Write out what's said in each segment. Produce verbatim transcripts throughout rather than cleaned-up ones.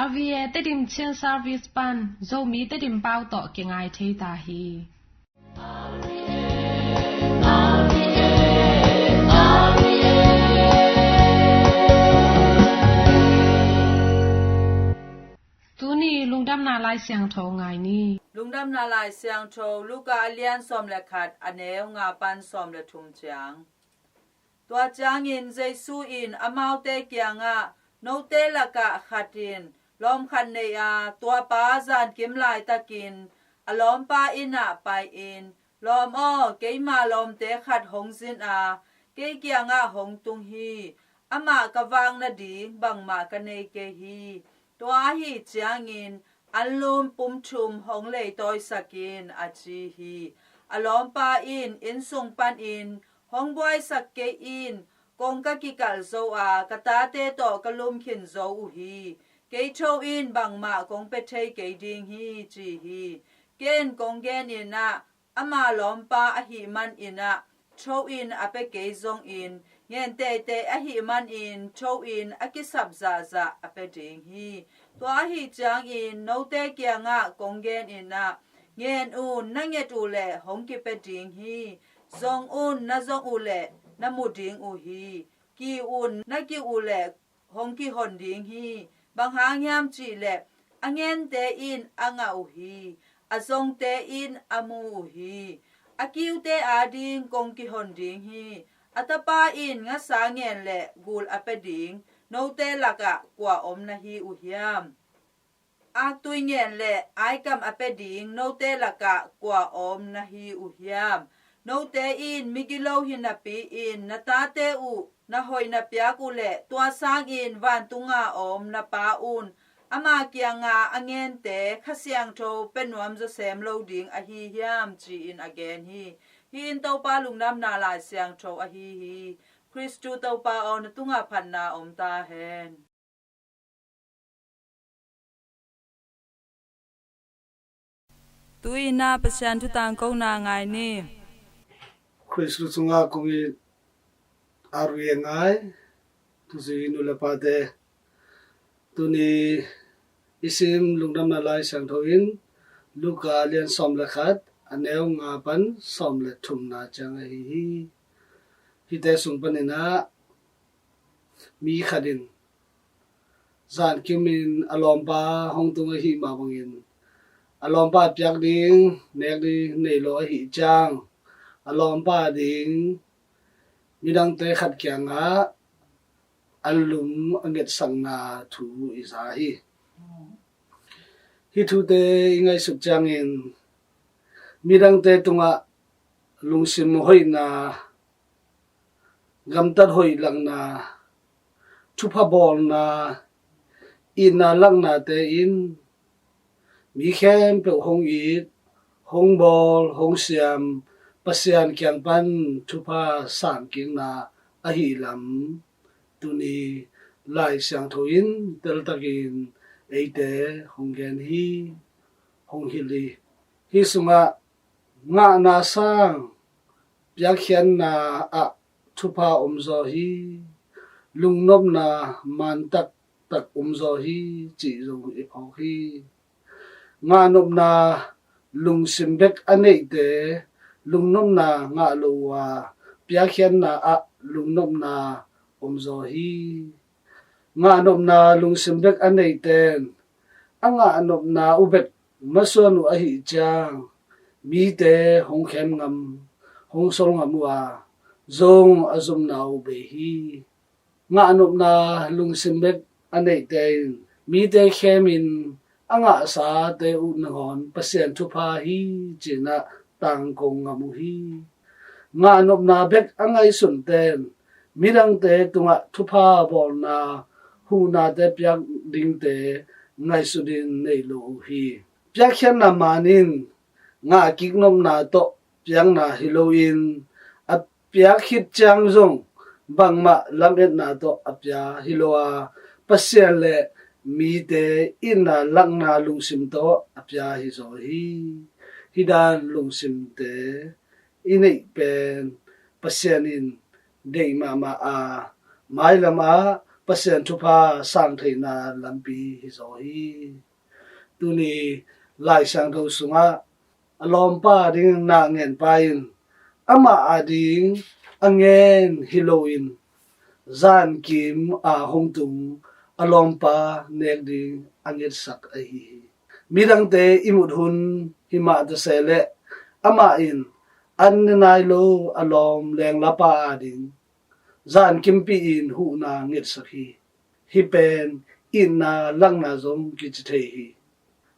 R V A Tedim Chin Service pan Zomi Tedim pau tawh kingai thei ta hi. Tuni lungdamna Lai Siangtho ngai ni. Lungdamna Lai Siangtho Luka a lian sawm le khat, a neu nga pan sawm le thum ciang. Tua ciangin Jesu in amaute kiangah, "Note lakah khat in lawm khat nei a, tua pa zankim laitakin a lawmpa inn ah pai-in, 'Lawm aw, keima lawmte khat hong zin a, kei kiangah hong tung hi. Amah ka vak nading bangmah ka nei kei hi. Tua ahi ciangin anlum pum thum hong leitawisak in,' a ci hi. A lawmpa in, 'Inn sung panin hong buaisak kei in. Kong ka kikalh zo a, ka tate tawh ka lum khin zo uh hi. Kei tho in, bangmah kong pia thei kei ding hi,' ci hi. Ken kong genin ah, ama lawmpa ahih manin ah tho-in a pia kei zongin, ngen teitei ahih manin tho-in a kisap zahzah a pia ding hi. Tua ahi ciangin note kiangah kong genin ah, ngen un, na nget uh leh hong kipia ding hi. Zong un, na zong uh leh na mu ding uh hi. Kiu un, na kiu uh leh hong kihon ding hi. Bang hang hiam cih leh, a ngente in a ngah uh hi. A zongte in a mu uh hi. A kiute ading kong kihon ding hi. A tapa in ngasa ngen leh gul a pia ding note lakah kua om na hi uh hiam? Aktui ngen leh aikam a pia ding note lakah kua om na hi uh hiam? Note in migilo hi napi-in na tate uh na hoih na piak uh leh, tua sangin vantunga om na Pa un ama kianga a ngente Kha Siangtho pia nuam zawsem lo ding ahi hiam?" ci-in a gen hi. Hih in Topa Lungdamna Lai Siangtho ahi hi. Khristu Topa aw, na tungah phatna om ta hen. Tu-in ah Pasian thu tangkona ngai ni. Khristu sungah kong it R V A ngai, thuzui nu le pate, tuni i sim Lungdamna Lai Siangtho in Luka lian sawm le khat, a neu nga pan sawm le thumna ciang ahi hi. Hihte sung panin ah mi khat in zankim in a lawmpa hong tung ahih mah bangin, a lawmpa piak ding nek ding nei lo ahih ciang, a lawmpa ding midangte khat kiangah anlum a ngetsakna thu i za hi. Hih thute i ngaihsut ciangin midangte tungah lungsim hoihna, gamtat hoih lakna, thupha bawlna, itna laknate in mi khempeuh hong it, hong bawl, hong siam, Pasian kiang pan thupha sankikna ahi lam tuni Lai Siangtho in teltakin eite hong gen hi, hong hilh hi. Hih sungah ngahna sang piakkhiatna ah thupha omzaw hi, lungnopna man taktak omzaw hi cih zong i phawk hi. Ngahnopna lungsim bek a neihte lungnopna ngah lo uh a, piakkhiatna ah lungnopna omzaw hi. Ngahnopna lungsim bek a neiten a ngahnopna uh bek masuan uh ahih ciang mite hong khem ngam, hong sol ngam uh a, zong a zumna uh bei hi. Ngahnopna lungsim bek a neite in mite khemin a ngahsate uh nangawn Pasian thupha hi cinah tangko ngam uh hi. Ngahnopna bek a ngaihsunten midangte tungah thupha bawlna, huhnate piak dingte ngaihsutin nei lo uh hi. Piakkhiatna manin ngah kiknopna tawh piakna hi loin, a piak khit ciang zong bangmah lametna tawh a pia hi lo a, Pasian le mite itna lakna lungsim tawh a pia hi zaw hi. Hih dan lungsimte i neih pen Pasian in deih mahmah a, mailam ah Pasian thupha sang theihna lampi hi zaw hi. Tuni Lai Siangtho sungah a lawmpa ding na ngenpa in amah ading a ngen hi loin zankim a hong tung a lawmpa nek ding a ngetsak ahi hi. Midangte i mut hun hi mah ta se leh amah in an ne nai lo a lawm lenglapa ading zankimpih in huhna ngetsak hi. Hih pen itna lakna zong kici thei hi.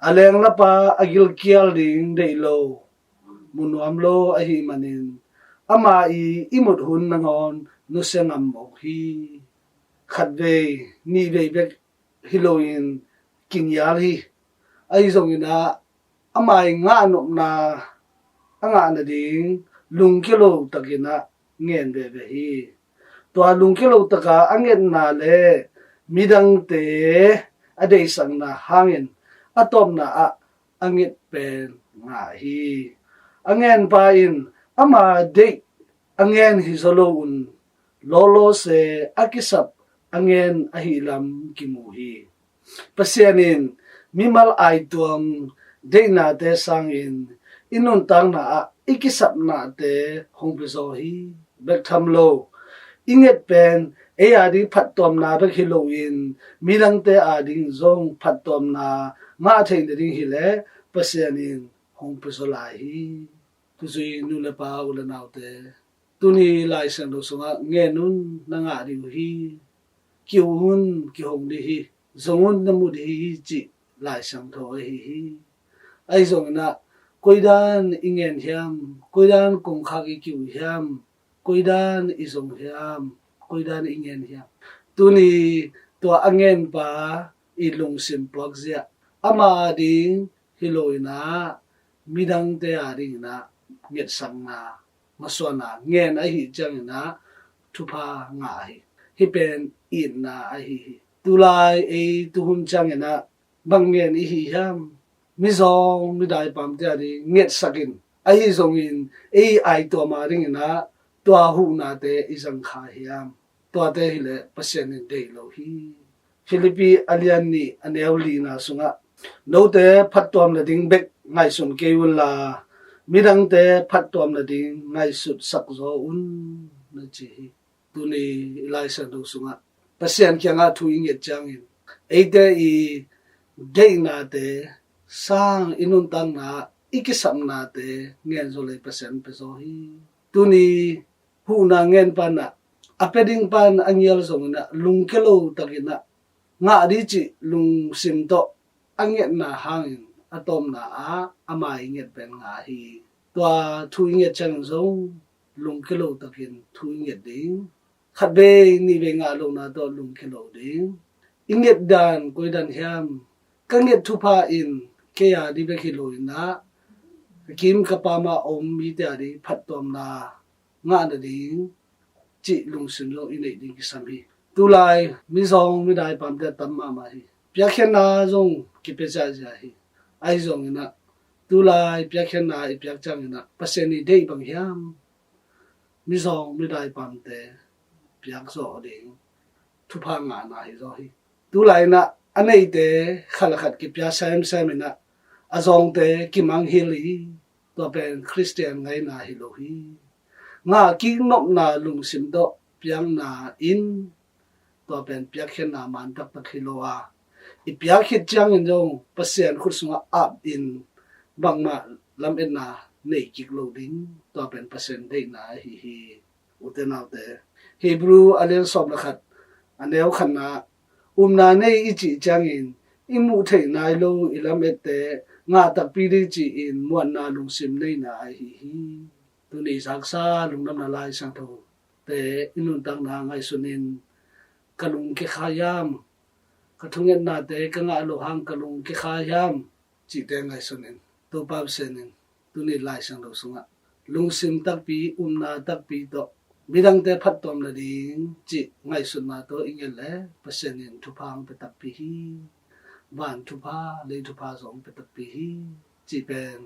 A lenglapa a gilkial ding deih lo, mu nuam lo ahih manin ama i i mut hun nangawn nusia ngam mawk hi. Khatvei nihvei bek hi loin kingial hi. Ahi zongin ah ama i ngah nopna a ngah nading lungkia lo takin ah ngen veve hi. Tua lungkia lo taka a ngetna le midangte a deihsakna hangin a tawpna ah a nget pen ngah hi. A ngenpa in ama deih a ngen hi zaw lo un, lawlawse a kisap a ngen ahi lam kimu hi. Pasian in mimal aituam deihnate sangin i nuntakna ah i kisapnate hong pia zaw hi. Bek tham lo, i nget pen ei ading phattuamna bek hi loin midangte ading zong phattuamna ngah theih nading hileh Pasian in hong pia zaw lai hi. Tuzui nu le pa, u le naute, tuni Lai Siangtho sungah ngen un, na ngah ding uh hi. Kiu un, kihong ding hi. Zong un, na mu ding hi, cih Lai Siangtho ahi hi. Ahi zongin ah koidan i ngen hiam, koidan kongkhak i kiu hiam, koidan i zong hiam, koidan i ngen hiam, tuni tua a ngenpa i lungsim puakzia ama ading hi loin ah midangte adingin ah ngetsakna masuana ngen ahi ciangin ah thupha ngah hi. Hih pen itna ahi hi. Tulai ei tuhun ciangin ah bang ngen i hi hiam? Mizawng midaipamte ading ngetsakin, ahi zongin ei aituam adingin ah tua huhnate i zangkha hiam? Tuate hileh Pasian in deih lo hi. Philippi a lian nih a neu lina sungah, note phattuam nading bek ngaihsun kei unla, midangte phattuam nading ngaihsutsak zaw un, na ci hi. Tuni i Lai Siangtho sungah Pasian kiangah thu i nget ciangin eite i deihnate sang i nuntakna i kisapnate ngen zaw lei Pasian pia zaw hi. Tuni huhna ngen pan ah a pia ding pan a ngial zongin ah lungkia lo takin ah ngah ding cih lungsim tawh a ngetna hangin a tawpna ah ama i nget pen ngah hi. Tua thu i nget ciangin zong lungkia lo takin thu i nget ding. Khatvei nihvei ngah lohna tawh lungkia lo ding. I nget dan koidan hiam? Ka nget thupha in kei a ding bek hi loin ah ka kim ka pam a om mite a ding phattuamna ngah nading cih lungsim zong i neih ding kisam hi. Tulai mizawng midaipamte a tam mahmah hi. Piakkhiatna zong kipia ziahziah hi. Ahi zongin ah tulai piakkhiatna i piak ciangin ah Pasian i deih bang hiam? Mizawng midaipamte piak zawh ding thupha ngahna hi zaw hi. Tulai in ah a neite khat le khat kipia semsem in ah a zawngte kimangngilh hi. Tua pen Khristian ngaihna hi lo hi. Ngah kik nopna lungsim tawh piakna in tua pen piakkhiatna man taktak hi lo a, i piak khit ciangin zong Pasian khut sungah ap in bangmah lametna nei kik lo ding, tua pen Pasian deihna ahi hi. Ute naute, Hebrew a lian sawm le khat a neu khatna, upna nei i cih ciangin i muh theih nai lo i lamette ngah takpi ding ci-in muanna lungsim neihna ahi hi. Tuni i zaksa lungdamna Lai Siangthote i nuntakna ngaihsunin, ka lungkia kha hiam? Ka thungetnate ka ngah loh hang ka lungkia kha hiam? Cihte ngaihsunin Topa Pasian in tuni Lai Siangtho sungah lungsim takpi, upna takpi tawh midangte phattuam nading cih ngaihsutna tawh i nget leh Pasian in thupha hong pia takpi hi. Van thupha, lei thupha zong hong pia takpi hi. Cih pen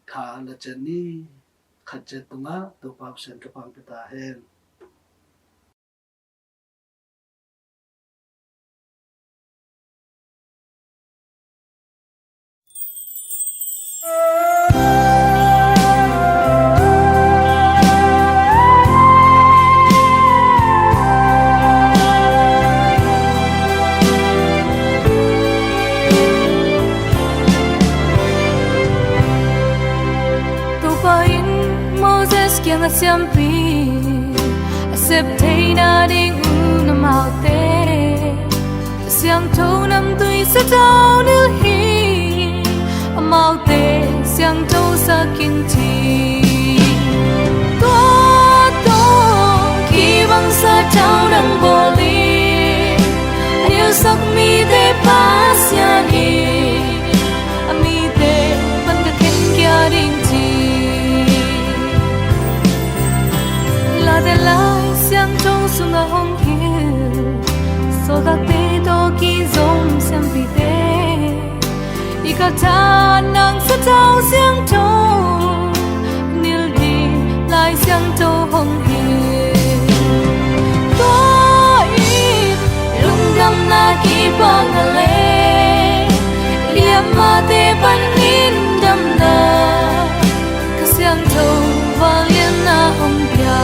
tha la ciat ni. Khat ciat tungah Topa Pasian thupha hong pia ta hen. Kiang a siampi a sep theihna ding un amaute Kha Siangtho namtui satau nilh hi. Amaute siangtho sak in ci. Tua tawh kibang satau dang bawl in a nialsak mite Pasian in a mite pan ka khen kia ding ci. Late Lai Siangtho sungah hong hilh sawltakte tawh kizom siampite i ka tha nang satau siangtho nilh ding Lai Siangtho hong hilh. Tua in lungdamna kipak na le liamate pan in damna Kha Siangtho vanglianna hong pia.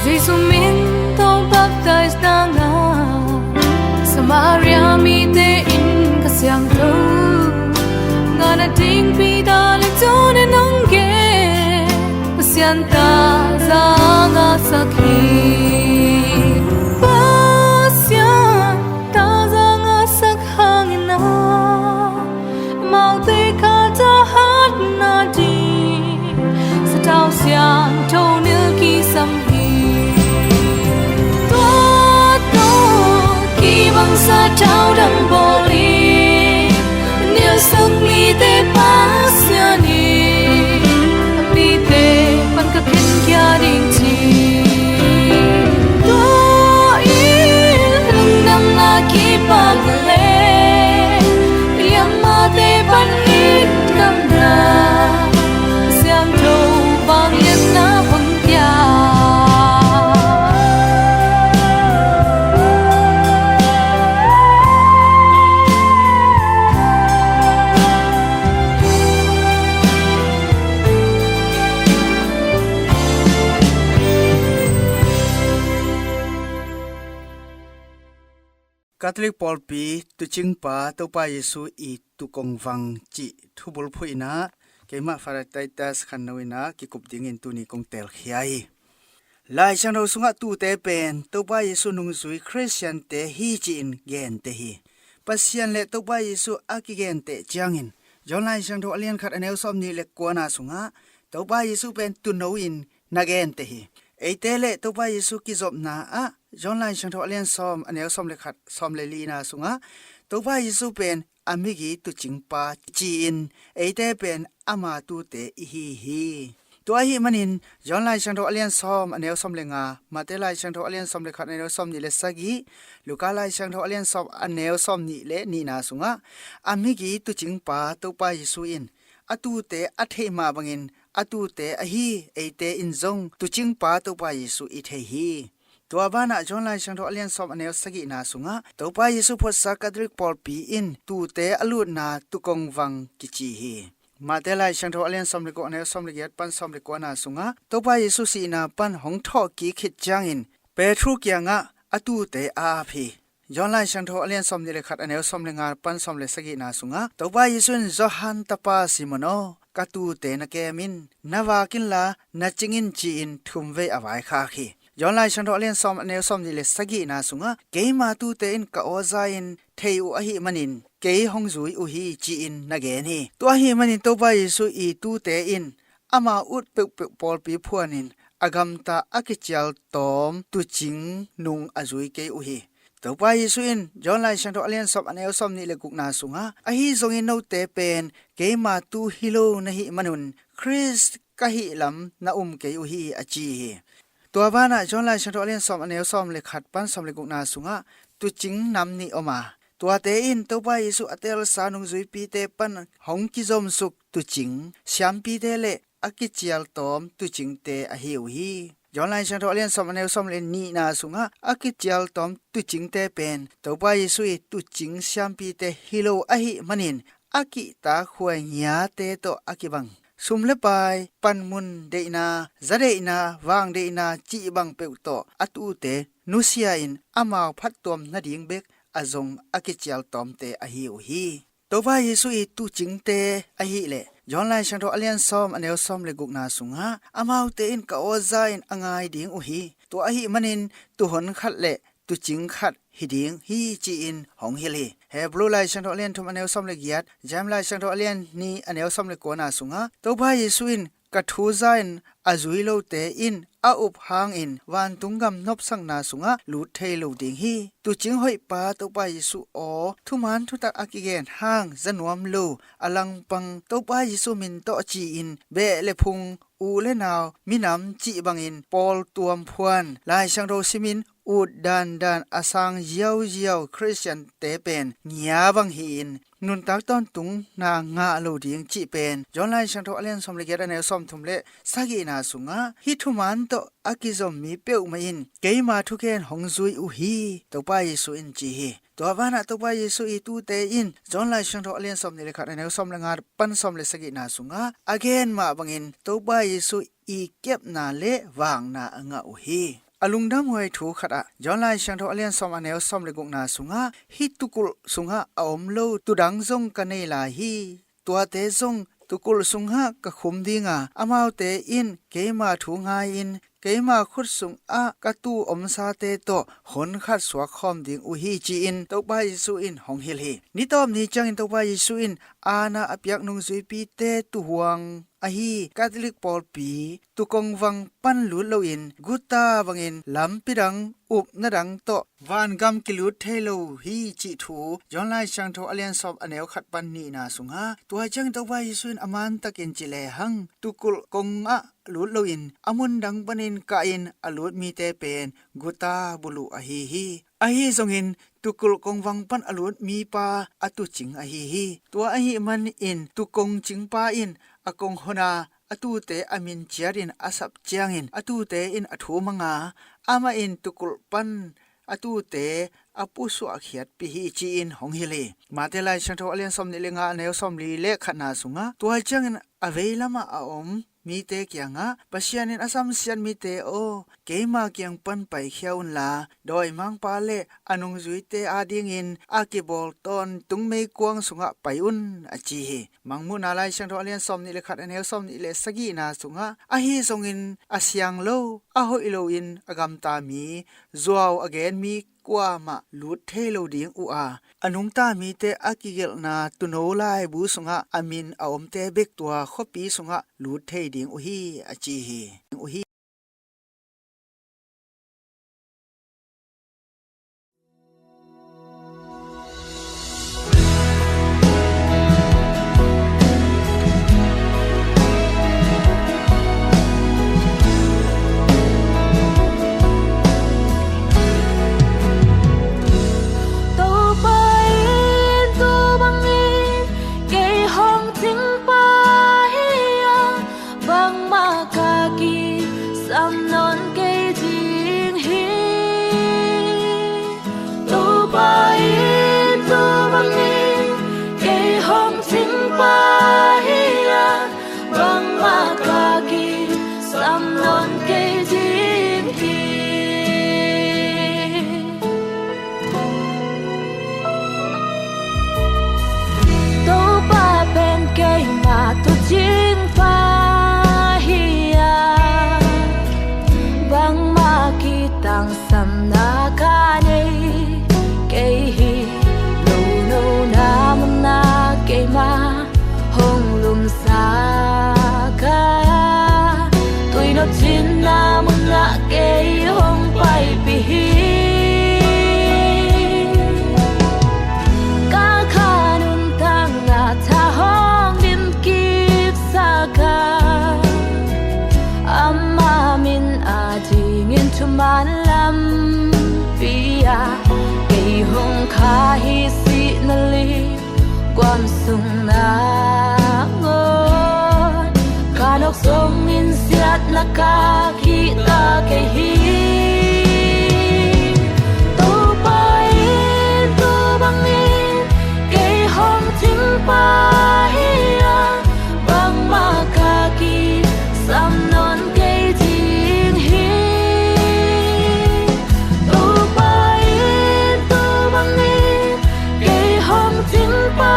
Jesu min tawh baptize na ngah Samaria mite in Kha Siangtho ngahna ding Peter le John in hong gen. Pasian taza ngahsak hi. Pasian taza ngahsak hangin ah amaute kha thahatna ding satau siangtho nilh kisam hi. Tua tawh kibang satau dang bawl in a nialsak mite Pasian in a mite pan ka khen kia ding ci. Tua in lungdamna kipak na le liamate pan in damna Kha Siangtho vanglianna hong pia. Catholic pawlpi tuucingpa Topa Jesu i tuukongvang cih thubulphuh in ah keimah Father Titus Khanno in ah kikup dingin tuni kong teelkhia hi. Lai Siangtho sungah tuute pen Topa Jesu nungzui Khristiante hi ci-in genteh hi. Pasian le Topa Jesu a kigenteh ciangin John Lai Siangtho a lian khat a neu sawmnih le kuana sungah Topa Jesu pen tuuno in na genteh hi. Eite le Topa Jesu kizopna ah John Lai Siangtho a lian sawm a neu sawm le khat, sawm le lina sungah Topa Jesu pen a migi tuucingpa ci-in eite pen ama tuute i hi hi. Tua ahih manin John Lai Siangtho a lian sawm a neu sawm le nga, Mate Lai Siangtho a lian sawm le khat a neu sawmnih le sagih, Luka Lai Siangtho a lian sawm a neu sawmnih le nihna sungah a migi tuucingpa Topa Jesu in a tuute a theih mah bangin a tuute ahi eite in zong tuucingpa Topa Jesu i thei hi. Tua banah John Lai Siangtho a lian sawm a neu sagihna sungah Topa Jesu phuatsa Catholic pawlpi in tuute a lutna tuukongvang kici hi. Mate Lai Siangtho a lian sawm le guk a neu sawm le giat pan sawm le kuana sungah Topa Jesu sihna pan hong thawhkik khit ciangin Petru kiangah a tuute a ap hi. John Lai Siangtho a lian sawmnih le khat a neu sawm le nga pan sawm le sagihna sungah Topa Jesu in Johan tapa Simon aw, ka tuute na kem in, na vak inla na cing in ci-in thumvei a vaikhak hi. John Lai Siangtho a lian sawm a neu sawmnih le sagihna sungah keima tuute in ka aw za-in thei uh ahih manin kei hong zui uh hi ci-in na gen hi. Tua ahih manin Topa Jesu i tuute in ama ut peuhpeuh pawlpi phuanin a gamta a kicial tawm tuucing nung a zui kei uh hi. Topa Jesu in John Lai Siangtho a lian sawm a neu sawmnih le gukna sungah ahi zongin note pen keima tu hi lo na hih manun Khrist ka hih lam na um kei uh hi a ci hi. Tua banah John Lai Siangtho a lian sawm a neu sawm le khat pan sawm le gukna sungah tuucing nam nih om a, Tuate in Topa Jesu a teelsa nungzuipite pan hong kizomsuk tuucing siampite le a kicialtawm tuucingte ahi uh hi. John Lai Siangtho a lian sawm a neu sawm le nihna sungah a kicialtawm tuucingte pen Topa Jesu i tuucing siampite hi lo ahih manin a kihtak huai ngiate tawh a kibang, sum le pai, panmun deihna, za deihna, vang deihna cih bang peuh tawh a tuute nusia in amau phattuam nading bek a zong a kicialtawmte ahi uh hi. Topa Jesu i tuucingte ahih leh John Lai Siangtho a lian sawm a neu sawm le gukna sungah amaute in ka aw za in a ngai ding uh hi. Tua ahih manin tuuhon khat le tuucing khat hi ding hi ci-in hong hilh hi. Hebrew Lai Siangtho a lian thum a neu sawm le giat, James Lai Siangtho a lian nih a neu sawm le kuana sungah Topa Jesu in ka thu za in a zui lote in a up hangin vantung gam nopsakna sungah lut thei lo ding hi. Tuucing hoihpa Topa Jesu aw thuman thutak a kigen hang za nuam lo a langpang Topa Jesu min tawh ci-in beh le phung, u le nau, minam cih bangin pawl tuam phuan, Lai Siangtho simin ut dandan a sang ziauziau Khristiante pen ngia bang hi-in nuntak tawntungna ngah lo ding cih pen John Lai Siangtho a lian sawm le giat a neu sawm thum le sagihna sungah hih thuman tawh a kizom mi peuhmah in keima thugen hong zui uh hi, Topa Jesu in ci hi. Tua banah Topa Jesu i tuute in John Lai Siangtho a lian sawm nih le khat a neu sawm le nga pan sawm le sagihna sungah a gen mah bangin Topa Jesu i kepna le vakna a ngah uh hi. A lungdam huai thu khatah John Lai Siangtho a lian sawm a neu sawm le gukna sungah hih tuukulh sungah a om lo tuudang zong ka nei lai hi. Tuate zong tuukulh sungah ka khum dinga amaute in keima thu ngai-in keima khut sungah ka tuu omsate tawh hon khat suak khawm ding uh hi ci-in Topa Jesu in hong hilh hi. Nitawp ni ciangin Topa Jesu in aana a piak nungzuipite tuuhuang ahi Catholic pawlpi tuukong vang pan lut loin guta bangin lampi dang upna dang tawh vangam kilut thei lo hi cih thu John Lai Siangtho a lian sawm a neu khat pan nihna sungah tua ciangin Topa Jesu in a mantakin ci lehang tuukulh kongah lut loin a mun dang panin kahin a lut mite pen guta buluh ahi hi. Ahi zongin tuukulh kongvang pan a lut mipa a tuucing ahi hi. Tua ahih manin tuukong cingpa in a kong hona a tuute a min ciatin a sap ciangin a tuute in a thu manga amah in tuukulh pan a tuute a pusuahkhiatpih hi ci-in hong hilh hi. Mate Lai Siangtho a lian sawm nih le nga a neu sawm li le khatna sungah tua ciangin a veilamah a om mite kiangah Pasian in a samsiat mite aw, keima kiang pan paikhia unla dawimangpa le a nungzuite adingin a kibawl tawntung meikuang sungah pai un a ci hi. Mangmuhna Lai Siangtho a lian sawm nih le khat a neu sawm nih le sagihna sungah ahi zongin a siang lo a hoih loin a gamta mi zuau a gen mi kuamah lut thei lo ding uh a, a nungta mite a kigelhna tuuno laibu sungah a min a omte bek tua khuapi sungah lut thei ding uh hi a ci hi. Topa in tua bangin kei hong cingpa hi a, bangmah ka ki Kuam sung nangawn ka nawk zongin siatna ka kihta kei hi. Topa in tua bangin kei hong cingpa hi a, bangmah ka kisam nawn kei ding hi. Topa in tua bangin kei hong cingpa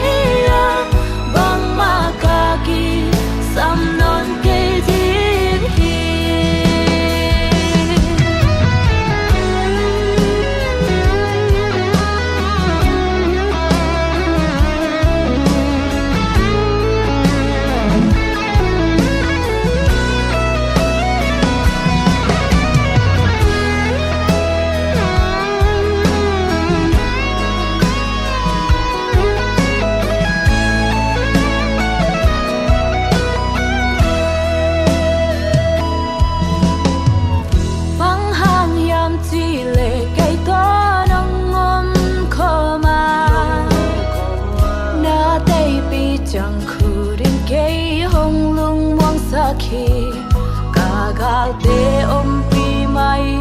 hi a, bangmah ka kisam nawn kei ding hi. Bang hang hiam cih leh kei tawh nong om khawm a, na teipi ciang khut in kei hong lungmuangsak hi. Ka galte ompih mah hi,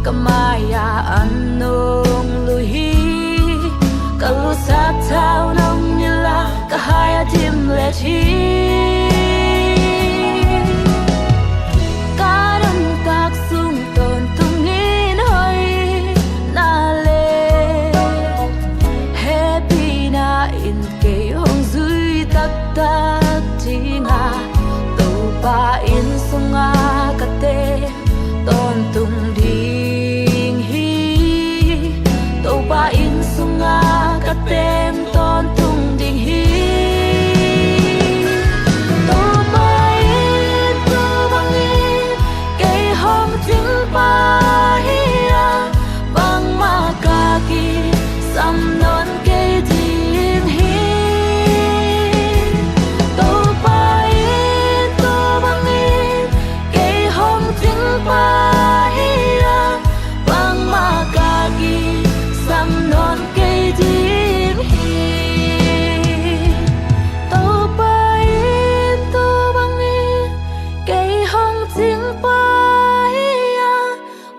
ka mai-ah an nong luh hi. Ka lusak thau nong nilh a, ka hai a dimlet hi. Ka nuntak sung tawntungin hoihna le hehpihna in kei hong zui taktak ding a, Topa inn sungah ka teng tawntung ding hi. Topa inn sungah ka teng tawntung ding hi. Topa in tua bangin kei hong cingpa hi a, bangmah ka kisam nawn kei ding hi. Topa in tua bangin kei hong cingpa hi a, bangmah ka kisam nawn kei ding hi. Topa in tua bangin kei hong cingpa hi a,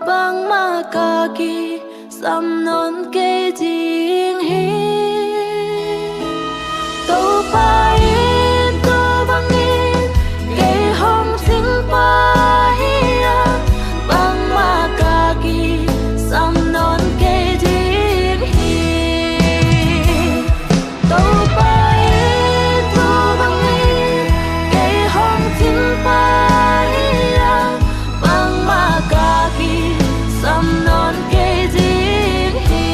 bangmah ka kisam nawn kei ding hi. Topa in tua bangin kei hong cingpa hi a, bangmah ka kisam nawn kei ding hi. Topa in tua bangin kei hong cingpa hi a, bangmah ka kisam nawn kei ding hi.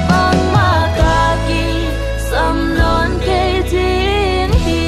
Bangmah ka kisam nawn kei ding hi.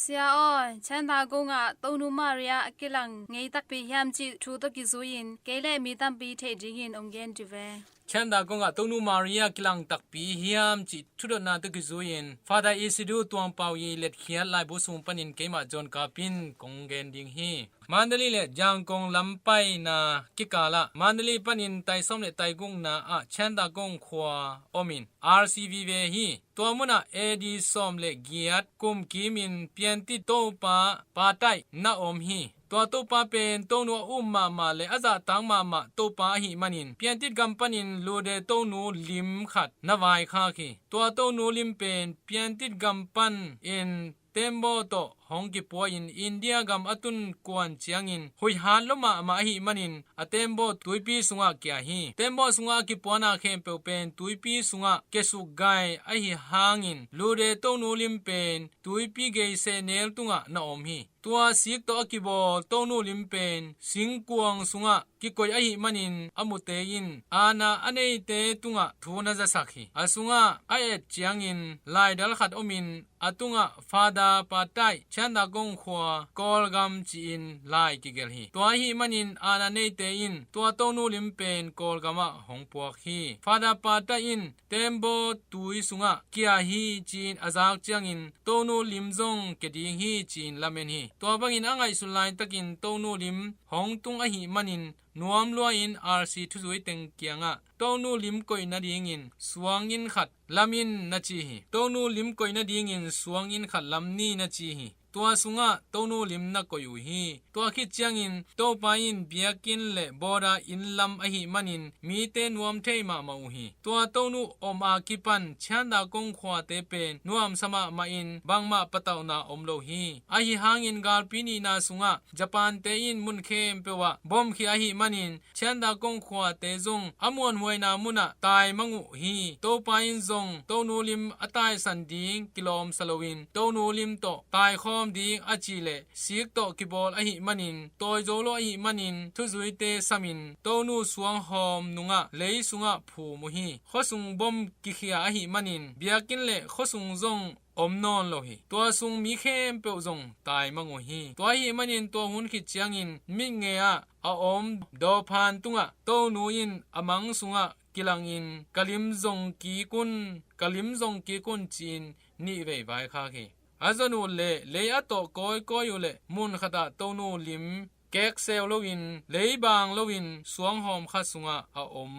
Sia aw, Chandakung ah Tonu Maria a kilang ngei takpi hiam cih thu tawh kizui-in kei le mi tampi theih dingin hong gen dih ve. Chandakung ah Tonu Maria kilang takpi hiam cih thudotna tawh kizui-in Father Isidu Tuangpau i letkhiat laibu sung panin keimah John Kapin kong gen ding hi. Mandalay le Yangon lam paina kikal ah Mandalay panin taisawm le taigukna ah Chandakung khua om in R C V ve hi. Tua munah A D sawm le giat kum kimin piantit Topa Pa Taih na om hi. Tua Topa pen Tonu a um mahmah le a zahtak mahmah Topa ahih manin piantit gam panin Lude Tonu lim khat na vaikhak hi. Tua Tonu lim pen piantit gam panin tembaw tawh hong kipua-in India gam a tun kuan ciangin huih hat lua mahmah ahih manin a tembaw tuipi sungah kia hi. Tembaw sungah a kipuana khempeuh pen tuipi sungah kiasuk gai ahi hangin Lude Tonu lim pen tuipi gei sehnel tungah na om hi. Tua sik tawh a kibawl Tonu lim pen singkuang sungah kikoih ahih manin a mute in aana a neite tungah thu na zasak hi. A sungah a et ciangin laidal khat omin a tungah Father Pa Taih Chandakong khua Kawlgam ci-in lai kigelh hi. Tua ahih manin aana neite in tua Tonu lim pen Kawlgam ah hong puak hi. Father Pata in Tembaw tui sungah kia hi ci-in a zak ciangin Tonu lim zong kia ding hi ci-in lamen hi. Tua bangin a ngaihsut laitakin Tonu lim hong tung ahih manin nuam lua-in R C thuzui teng kiangah Tonu lim koih nadingin suangin khat lam in na ci hi. Tonu lim koih nadingin suangin khat lam ni na ci hi. Tua sungah Tonu lim na koih uh hi. Tua khit ciangin Topa in biakinn le bawda inn lam ahih manin mite nuam thei mahmah uh hi. Tua Tonu om a kipan Chandakong khuate pen nuamsa mahmah in bangmah patauhna om lo hi. Ahi hangin galpi nihna sungah Japan-te in mun khempeuh ah bom khia ahih manin Chandakong khuate zong a muanhuaina munah taimang uh hi. Topa in zong Tonu lim a taisan ding kilawmsa loin Tonu lim tawh taikhawm ding a cih leh sik tawh kibawl ahih manin tawi zo lo ahih manin thuzuite samin Tonu suanghawm nungah lei sungah phum uh hi. Khuasung bom kikhia ahih manin biakinn le khuasung zong om nawn lo hi. Tua sung mi khempeuh zong taimang uh hi. Tua ahih manin tua hun khit ciangin mitngei ah a om dawphan tungah Tonu in a mang sungah kilangin ka lim zong kik un, ka lim zong kik un ci-in nih vei vaikhak hi. A zon uh leh lei a tawh kawikawi uh leh mun khatah Tonu lim kekseu loin lei baang loin suanghawm khat sungah a om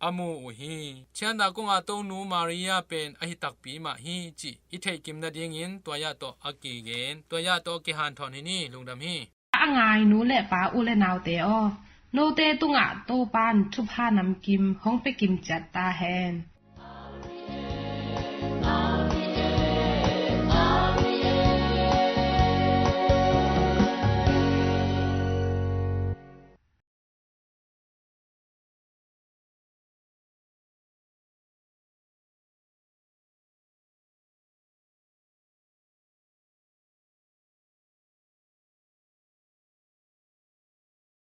a mu uh hi. Chandakong ah Tonu Maria pen ahi takpi mah hi cih i theihkim nadingin tua yah tawh a kigen, tua yah tawh a kihanthawn hi ni. Lungdam hi. A ngai nu le pa, u le naute aw, note tungah Topa'n thupha namkim hong pia kim ciat ta hen.